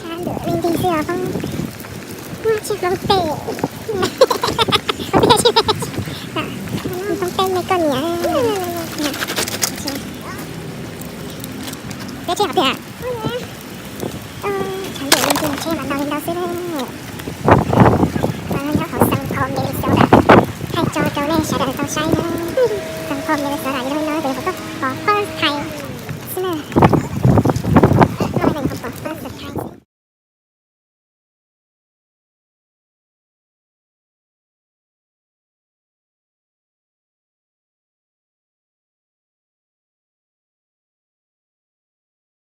Sab ntawm li nti xwb os, poob tsis poob tej, poob tej me koj niam. Peb tsheb hov twg? Sab ntawm li nti tsheb mas ntau li ntau xwb. Mas nyob hauv Xeev Khuam Minnesota, thaij tso rau nej sawv daws tau saib na. Xeev Khuam Minnesota li no ces kuv tuaj pom first time.